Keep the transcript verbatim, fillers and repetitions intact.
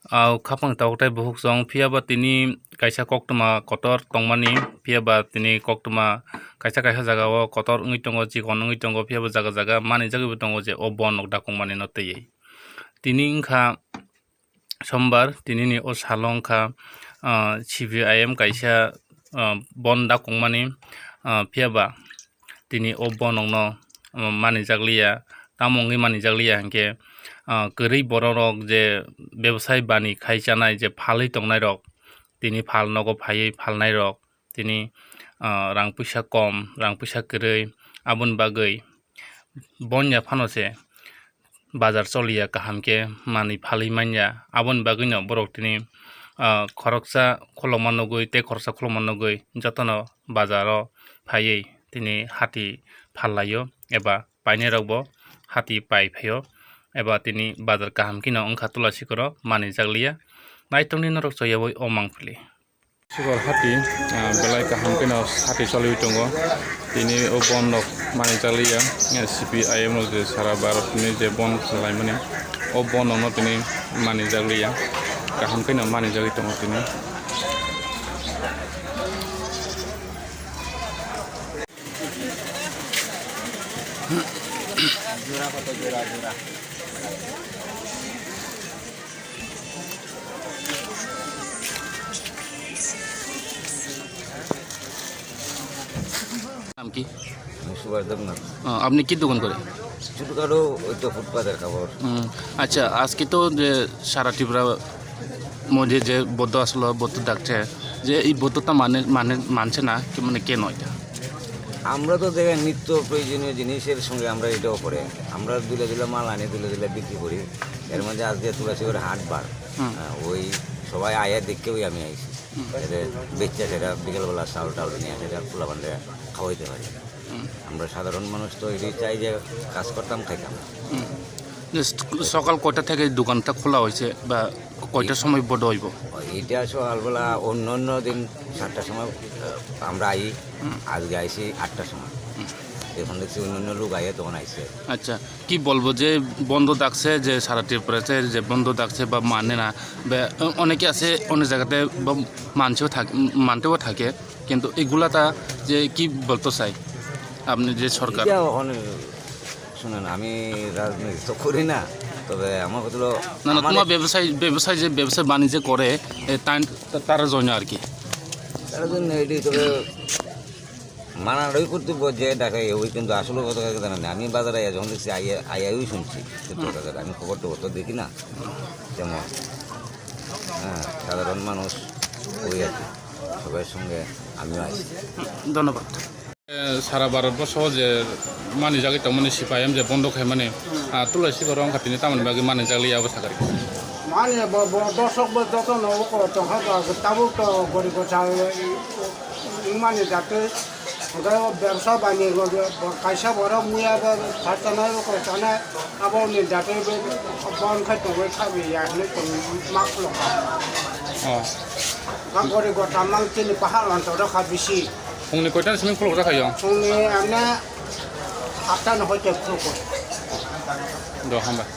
Au khapang tabuk tei bukhuk chwng, phiya ba tini kaisa koktwma kotor tongmani, phiya ba tini koktwma kaisa kaisa jaga o kotor wngwi tongo, chikon wngwi tongo, phiya ba jaga jaga manijagwi bo tongo je o bon nok dakongmani no twiwi. Tini wngkha Sombar, tinini o salo wngkha, ah, C P I M kaisa, ah, bon dakongmani, ah, phiya ba tini o bonokno, ah, manijak liya, tamo wngwi manijak liya hinkhe, ah, kwrwi bororok je bebsai bani khai chanai je phalwi tongnairok, tini phal nogo phaiwi phalnairok, tini, ah, rang puisa kom, rang puisa kwrwi, aboni bagwi bon ya phano se bazar choliya kaham khe manwi phalwi manya. Aboni bagwino borok tini, ah, khoroksa khulokma nugwi tei khoroksa khulokma nugwi jotono bazaro phaiwi tini hati phallaio eba painairokbo hati pai phaio eba tini bazar kaham kheno wngkha Tulasikoro manwi jak liya. Naitokni norok choyawi o mangpili. Sikor hati, ah, belai kaham kheno hati choliwi tongo. Tini o bon rok manwi jak liya, eh, C P I M rok je sara Bharat ni je bon khlaimani, o bon rok no tini manwi jak liya, kaham kheno manwi jagwi tongo tini. নাম কি? আমি সুভাষ দেবনাথ। আহ, আপনি কি দোকান করে? ছোটখাটো ওই তো ফুটপাতের কাপড়। হুম, আচ্ছা, আজকে তো যে সারা ত্রিপুরা মধ্যে যে বন্ধ আসলো, বন্ধ ডাকছে, যে এই বন্ধটা মানে, মানে মানছে না, কি মানে কেন এটা? আমরা তো দেখেন নিত্য প্রয়োজনীয় জিনিসের সঙ্গে আমরা এটাও পড়ে। আমরা দুলে দুলে মাল আনি, দুলে দুলে বিক্রি করি। এর মধ্যে আজকে তুলাসিগড় হাট বার। হুম। হ্যাঁ, ওই সবাই আয়া দেখে ওই আমি আইছি। হুম। এদের বেচ্চা সেটা বিকেলবেলা চাউল টাউল নিয়ে আসে, এটা পোলাপানরে খাওয়াইতে পারি। হুম। আমরা সাধারণ মানুষ তো এটাই চাই যে কাজ করতাম, খাইতাম। হুম। যে স-, সকাল কয়টা থেকে দোকানটা খোলা হয়েছে বা কয়টার সময় বন্ধ হইব? এটা সকালবেলা অন্য অন্য দিন সাতটার সময়, আহ, আমরা আই, হুম। আজকে আইছি আটটার সময়। হুম। এখন দেখছি অন্য অন্য লোক আইয়ে তখন আইছে। আচ্ছা, কি বলবো যে বন্ধ ডাকছে, যে সারা ত্রিপুরাতে যে বন্ধ ডাকছে বা মানে না, বা অনেকে আছে অনেক জায়গাতে বা মানছেও থাকে, মানতেও থাকে, কিন্তু এগুলাতা যে কি বলতে চাই আপনি যে সরকার? এটা অনেক শুনেন, আমি রাজনীতি তো করি না, তবে আমার কথা হলো, না, না, আমার তোমার ব্যবসায়, ব্যবসায় যে ব্যবসা বাণিজ্য করে, এ, তাই-, তা-, তার জন্য আর কি। তার জন্য এটি তবে মানাটাই কর্তব্য, যে ডাকে ওই, কিন্তু আসলে কথা কাকে জানা নেই। আমি বাজারে আইয়া যখন দেখছি, আইয়া, আইয়াই শুনছি যে তোর কাছে, আমি খবর টবর তো দেখি না তেমন। হ্যাঁ, সাধারণ মানুষ ওই আর কি, সবার সঙ্গে আমিও আছি। ধন্যবাদ। এ, সারা ভারতবর্ষ যে মানি জাগি তমনি সিপাই এম যে বন্ধ খাই মানে, আ, তুলসী গরম খাতিনি তামনি বাকি মানি জাগলি অবস্থা করি। Mani bo, bo, dosok bo joto no uko tongkha ba, tabuk to gori gocha, mani jate, hwnkhe o bebsa bani, kaisa borok muya ba, phatanai uko chanai, abo ni jate, bon khai tongwi khabi ya hinwi tong ma khulokha. Oh. Ka gori gota mang chini pahal lan to rokha bisi. Phungni koita ni simi khulok jakha yo? Phungni ane atta no hoite khulok. Do, hambai.